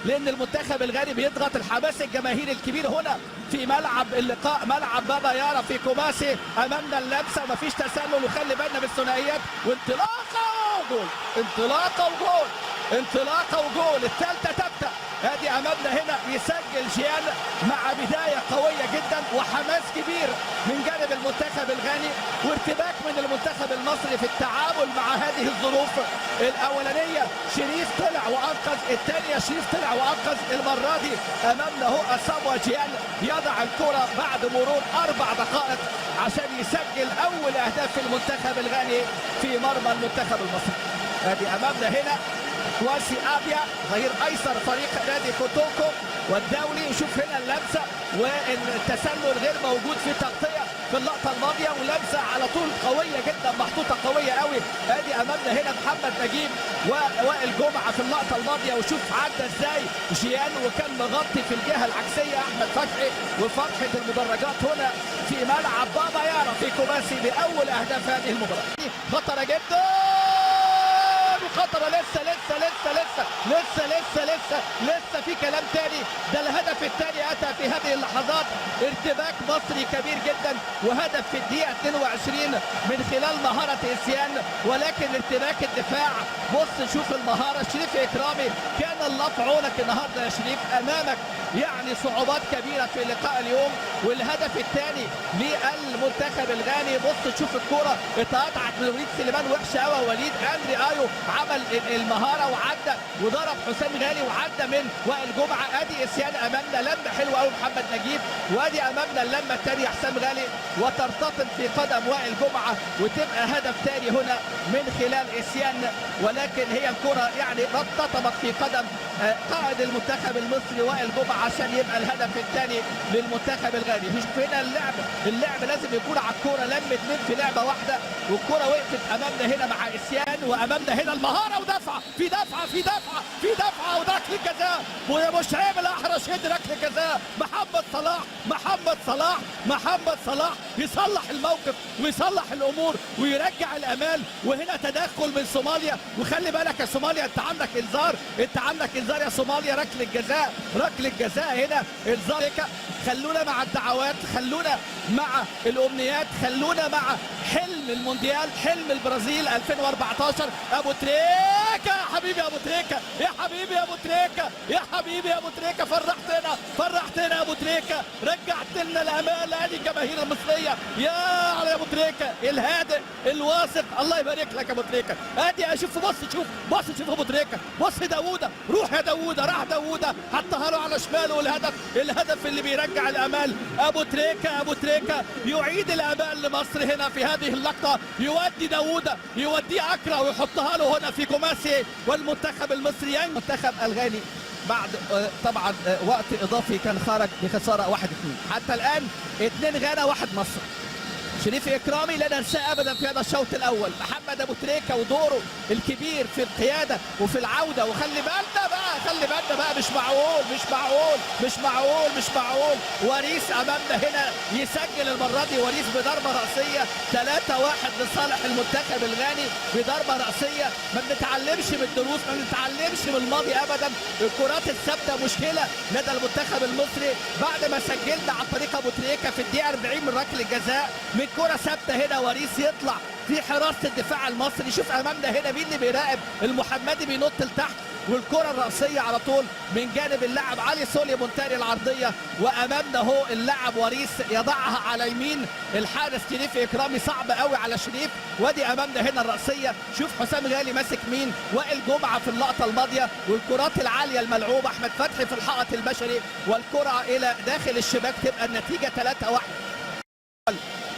لان المنتخب الغاني بيضغط. الحماس الجماهيري الكبير هنا في ملعب اللقاء، ملعب بابا يارا في كوماسي. امامنا اللمسة ومفيش تسلل، وخلي بالنا بالثنائيات، وانطلاقه وجول، انطلاقة وجول، انطلاقة وجول، الثالثة ثابتة. ادي امامنا هنا يسجل جيان مع بداية قوية جدا وحماس كبير من جانب المنتخب الغاني، وارتباك من المنتخب المصري في التعامل مع هذه الظروف. الاولانية شريف طلع وانقذ، الثانية شريف طلع وانقذ. المرة دي امامنا هو اساموا جيان يضع الكره بعد مرور 4 دقائق عشان يسجل اول اهداف المنتخب الغاني في مرمى المنتخب المصري. ادي امامنا هنا كواسي ابيا ظهير ايسر فريق نادي كوتوكو والدولي. شوف هنا اللمسة والتسلل غير موجود في تغطيه في اللقطة الماضية، ولمسه على طول قوية جدا محطوطة قوية قوي. ادي امامنا هنا محمد نجيب ووائل جمعه في اللقطة الماضية، وشوف عدى ازاي جيان وكان مغطي في الجهة العكسيه احمد فتحي. وفرحه المدرجات هنا في ملعب بابا يارا في كوماسي باول اهداف هذه المباراة. خطره جدا وخطره، لسه لسه لسه لسه لسه لسه لسه لسه في كلام تاني. ده الهدف الثاني اتى في هذه اللحظات. ارتباك مصري كبير جدا، وهدف في الدقيقة 22 من خلال مهارة اسيان، ولكن ارتباك الدفاع. بص شوف المهارة، شريف اكرامي كان الله في عونك النهارده يا شريف، امامك يعني صعوبات كبيرة في لقاء اليوم. والهدف الثاني للمنتخب الغاني، بص شوف الكره اتقطعت من وليد سليمان وحشة قوي. وليد اندري ايو عمل المهارة وعدى وضرب حسام غالي وعدى من وائل جمعه. ادي اسيان امامنا، لمه حلوة قوي محمد نجيب، وادي امامنا اللمة الثانية حسام غالي، وترتطم في قدم وائل جمعه وتبقى هدف ثاني هنا من خلال اسيان، ولكن هي الكره يعني ارتطمت في قدم قائد المنتخب المصري وائل جمعه عشان يبقى الهدف الثاني للمنتخب الغاني. شوف هنا اللعب لازم يكون على الكورة، لم اثنين في لعبه واحدة، والكره وقفت امامنا هنا مع اسيان، وامامنا هنا المهارة ودفعه في دفعه في دفعه في دفعه وركله جزاء، ومش عيب الاحرش يدي ركلة جزاء. محمد صلاح، محمد صلاح، محمد صلاح يصلح الموقف ويصلح الامور ويرجع الامال. وهنا تدخل من صوماليا، وخلي بالك يا صوماليا انت عندك انذار، انت عندك انذار يا صوماليا، ركلة جزاء، ركلة جزاء هنا انذار. خلونا مع الدعوات، خلونا مع الامنيات، خلونا مع حلم المونديال، حلم البرازيل 2014. ابو تريكه يا حبيبي، يا ابو تريكه، يا حبيبي يا ابو تريكه، يا حبيبي يا ابو تريكه، فرحتنا فرحتنا يا ابو تريكه، رجعت لنا الامال. ادي الجماهير المصرية يا على يا ابو تريكه الهادئ الواثق، الله يبارك لك يا ابو تريكه. ادي اشوف، بص شوف، بص شوف ابو تريكه، بص داوودة، روح يا داوودة، راح داوودة حطها له على شماله، والهدف، الهدف اللي بيرجع الامال. ابو تريكه، ابو تريكه يعيد الامال لمصر هنا في هذه اللقطة، يودي داوودة، يوديه اكرا ويحطها له هنا في كوماسي، والمنتخب المصري المنتخب الغاني بعد طبعا وقت اضافي كان خرج بخسارة 1-2. حتى الان 2 غانا 1 مصر. شريف اكرامي لا ننساه ابدا في هذا الشوط الاول، محمد ابو تريكه ودوره الكبير في القيادة وفي العودة. وخلي بالنا بقى، خلي بالنا بقى، مش معقول مش معقول مش معقول مش معقول. وريس امامنا هنا يسجل المرة دي، وريس بضربه راسية 3-1 لصالح المنتخب الغاني بضربه راسية. ما بنتعلمش من الدروس، ما بنتعلمش من الماضي ابدا. الكرات الثابتة مشكلة لدى المنتخب المصري بعد ما سجلنا عن طريق ابو تريكه في الدقيقة 40 من ركلة الجزاء، من كرة ثابتة هنا وريس يطلع في حراسة الدفاع المصري. شوف امامنا هنا مين اللي بيراقب، المحمدي بينط لتحت، والكرة الرأسية على طول من جانب اللاعب علي سولي مونتاري العرضية، وامامنا هو اللاعب وريس يضعها على يمين الحارس شريف اكرامي، صعب قوي على شريف. وادي امامنا هنا الرأسية، شوف حسام غالي ماسك مين، وائل جمعة في اللقطة الماضية، والكرات العالية الملعوبة احمد فتحي في الحائط البشري، والكرة الى داخل الشباك، تبقى النتيجة 3-1.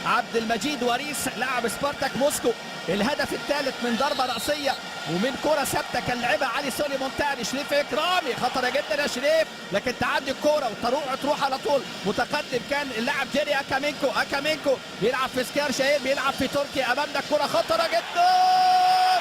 عبد المجيد وريس لاعب سبارتاك موسكو، الهدف الثالث من ضربه راسية ومن كره ثابتة كان لعبها علي سولي مونتاري. شريف اكرامي خطره جدا يا شريف، لكن تعدي الكورة وتروح تروح على طول. متقدم كان اللاعب جيري اكامينكو، اكامينكو بيلعب في سكار شهير، بيلعب في تركيا. امامنا الكره خطره جدا،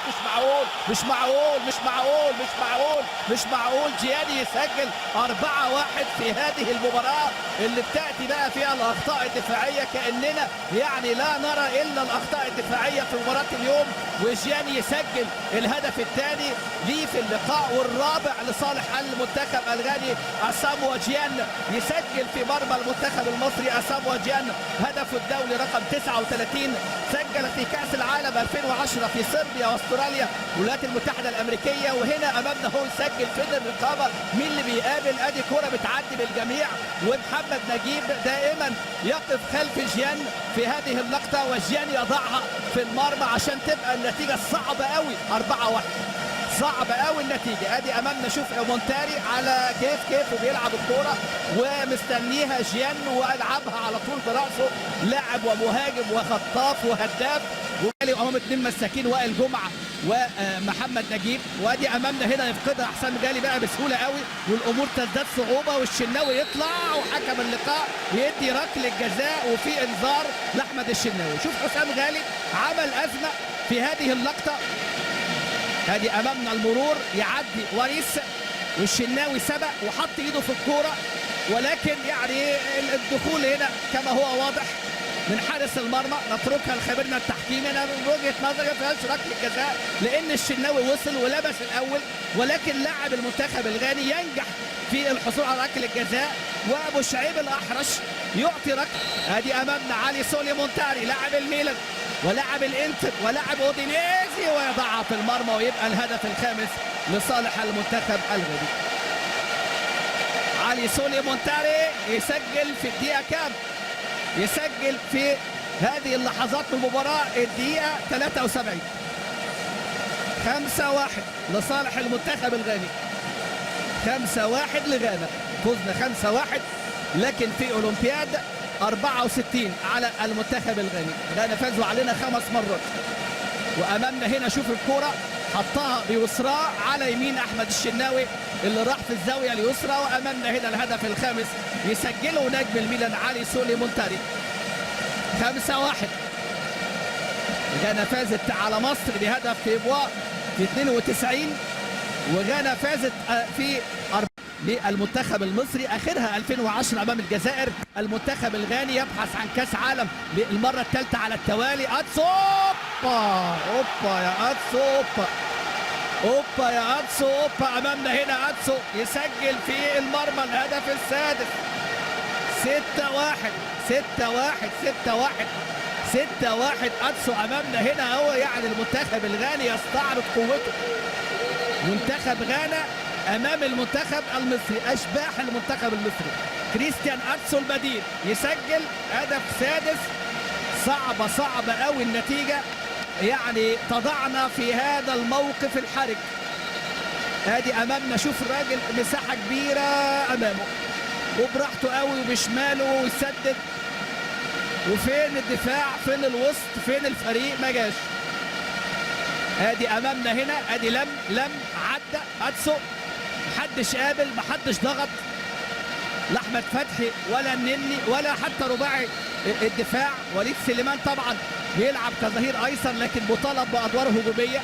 مش معقول. معقول مش معقول مش معقول مش معقول مش معقول. جياني يسجل 4-1 في هذه المباراة اللي بتأتي بقى فيها الأخطاء الدفاعية، كأننا يعني لا نرى إلا الأخطاء الدفاعية في مباراة اليوم. وجياني يسجل الهدف الثاني ليه في اللقاء والرابع لصالح المنتخب الغاني. أساموا جيان يسجل في مرمى المنتخب المصري. أساموا جيان هدفه الدولي رقم 39، سجل في كأس العالم 2010 في صربيا واستراليا والولايات المتحدة الأمريكية. وهنا أمامنا هو يسجل. فين الرقابة؟ مين اللي بيقابل؟ أدي كرة بتعدي بالجميع، ومحمد نجيب دائما يقف خلف جيان في هذه اللقطة، وجيان يضعها في المرمى عشان تبقى النتيجة صعبة قوي 4-1. صعبة قوي النتيجة. ادي امامنا شوف مونتاري على كيف وبيلعب الكورة ومستنيها جيان والعبها على طول براسه. لاعب ومهاجم وخطاف وهداف. وامام اثنين مساكين وائل جمعة ومحمد نجيب. وادي امامنا هنا يفقدها حسام غالي بقى بسهولة قوي، والامور تزداد صعوبة، والشناوي يطلع وحكم اللقاء يدي ركلة جزاء وفي انذار لاحمد الشناوي. شوف حسام غالي عمل ازمة في هذه اللقطة. هذه امامنا المرور يعدي وريس، والشناوي سبق وحط ايده في الكورة، ولكن يعني الدخول هنا كما هو واضح من حارس المرمى. نتركها لخبيرنا التحكيمي. انا من وجهه نظري ما فيهاش ركلة جزاء لان الشناوي وصل ولبس الاول، ولكن لاعب المنتخب الغاني ينجح في الحصول على ركلة جزاء، وابو شعيب الاحرش يعطي ركلة. ادي امامنا علي سولي مونتاري لاعب الميلان ولاعب الانتر ولاعب اودينيزي، ويضعها في المرمى ويبقى الهدف الخامس لصالح المنتخب الغاني. علي سولي مونتاري يسجل في الدقيقة كام؟ يسجل في هذه اللحظات من المباراة الدقيقة 73. 5-1 لصالح المنتخب الغاني. 5-1 لغانا. فزنا 5-1 لكن في أولمبياد 64 على المنتخب الغاني. غانا فازوا علينا 5 مرات. وأمامنا هنا شوف الكرة حطها بيسرى على يمين أحمد الشناوي اللي راح في الزاوية اليسرى. وأمامنا هنا الهدف الخامس يسجله نجم الميلان علي سولي مونتاري. 5-1. غانا فازت على مصر بهدف في بوا في 92، وغانا فازت في للمنتخب المصري اخرها 2010 امام الجزائر. المنتخب الغاني يبحث عن كاس عالم للمرة الثالثة على التوالي. اتسو اوبا اوبا يا اتسو اوبا اوبا يا اتسو اوبا. امامنا هنا اتسو يسجل في المرمى الهدف السادس. 6-1 6-1 6-1 6-1. اتسو امامنا هنا هو يعني المنتخب الغاني يستعرض قوته. منتخب غانا امام المنتخب المصري، اشباح المنتخب المصري. كريستيان اتسو البديل يسجل هدف سادس. صعبة صعبة قوي النتيجة، يعني تضعنا في هذا الموقف الحرج. ادي امامنا شوف الراجل مساحة كبيرة امامه وبراحته قوي وبشماله ويسدد. وفين الدفاع؟ فين الوسط؟ فين الفريق؟ ما جاش. ادي امامنا هنا ادي لم عدى اتسو، محدش قابل، محدش ضغط، لا احمد فتحي ولا النني ولا حتى رباعي الدفاع. وليد سليمان طبعا بيلعب كظهير ايسر لكن مطالب بادوار هجومية.